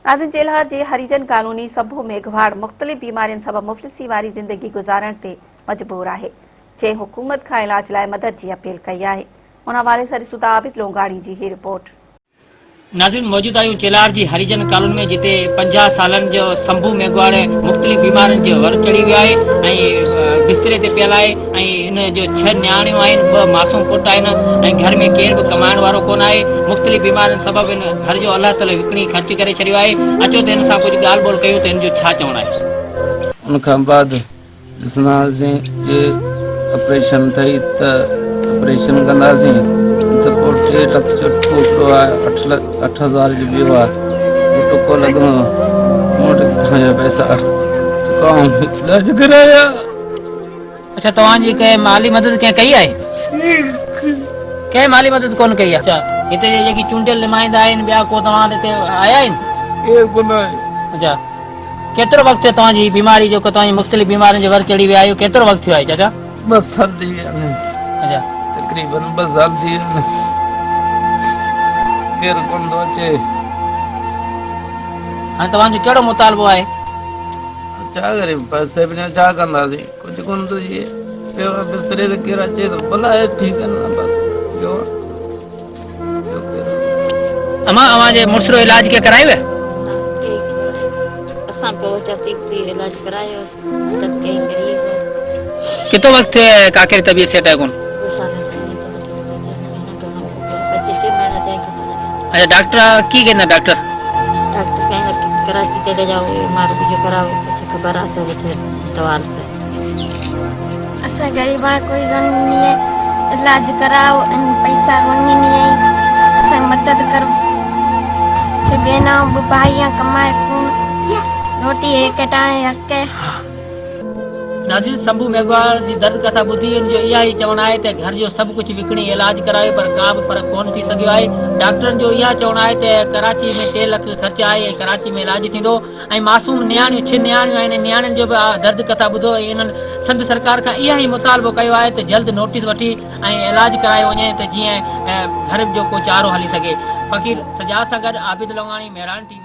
ناظرين چيلهار جي هريجن ڪالوني سڀو ميگهواڙ مختلف بيمارين سبب مفلسي واري زندگي گذارڻ تي مجبور آهي جنهن حڪومت کان علاج لاء مدد جي اپيل ڪئي آهي ان حوالي سان ڏسون ٿا عابد لونگاڻي جي هي رپورٽ. ناظرين موجود آهيون چيلهار جي هريجن ڪالوني ۾ جتي 50 سالن جو سنڀو ميگهواڙ مختلف بيمارين جي ور چڙهي ويو آهي ۽ بستري تي پيل آهي ۽ ان جو ڇهه نياڻيون آهن، ٻه معصوم پٽ آهن ۽ گهر ۾ ڪير به ڪمائڻ وارو ڪونه آهي. مختلف بيمارين سبب هن گهر جو الله تعالي وڪڻي خرچ ڪري ڇڏيو آهي. اچو ته هن سان ڪجهه ڳالهه ٻولهه ڪيون ته هن جو ڇا چوڻ آهي. ان کان بعد ڏسنداسين جي آپريشن ٿئي ته آپريشن ڪنداسين ته پوء ٽي لک جو ٽڪو آهي اٺ لک 8000 جو ٻيو آهي ٽڪو لڳندو مون وٽ ڪٿان جا پئسا چڪائون علاج ڪرايا. اڇا توهان جي ڪنهن مالي مدد ڪنهن ڪئي آهي؟ ڪنهن مالي مدد ڪونه ڪئي آهي. اڇا هتي جي جيڪي چونڊيل نمائندا آهن ٻيا ڪو توهان وٽ هتي آيا آهن؟ ڪير ڪونه آيو. اڇا ڪيترو وقت ٿيو توهان جي بيماري جو توهان جي مختلف بيمارين جي ور چڙهي ويا آهيو ڪيترو وقت ٿيو آهي چاچا؟ ٻه سال ٿي ويا آهن. اڇا تقريبن ٻه سال ٿي ويا آهن. ڪير ڪونه ٿو اچي. هاڻي توهان جو ڪهڙو مطالبو آهي؟ ڇا ڪريون پئسي بنا ڇا ڪنداسين ڪجهه ڪونه ٿو ٿئي پيو آ بستري تي ڪير اچي ٿو ڀلا هي ٺيڪ آهي نه بس پيو آ ٻيو ڪير امان اوهان جي مڙس جو علاج ڪي ڪرايو نه ڪي اسان پوء چتي ٿي علاج ڪرايو مدد ڪئي غريب ڪتو وقت ٿيو ڪاڪي جي طبيعت سيٽ آهي ڪون اچھا ڊاڪٽر کی کہندا ڊاڪٽر ڊاڪٽر کہندا کراچي چلے جاؤ ايم آر جو کراؤ کچھ خبر آ سو کچھ دوال سے اسان غريب آ کوئی غم ني ہے علاج کراؤ ان پیسہ غنی ني ہے اسان مدد کرو چھ بہنا بھائیاں کمائے کون روٹی ایک ٹائم رکھے۔ ناظرين سنڀو ميگهواڙ جي درد ڪٿا ٻڌي ان جو اها ئي چوڻ آهي ته گهر جو سڀ ڪجهه وڪڻي علاج ڪرايو پر ڪا به فرق ڪونه ٿي سگهيو آهي ڊاڪٽرن جو اها چوڻ آهي ته ڪراچي ۾ ٽي لک خرچ آهي ۽ ڪراچي ۾ علاج ٿيندو ۽ معصوم نياڻيون ڇهه نياڻيون آهن ۽ نياڻين جو به درد ڪٿا ٻڌو ۽ انهن سنڌ سرڪار کان اها ئي مطالبو ڪيو آهي ته جلد نوٽيس وٺي ۽ علاج ڪرايو وڃي ته جيئن گهر جو ڪو چارو هلي سگهي فقير سجاد سان گڏ عابد لونگاڻي مهراڻ ٽي وي.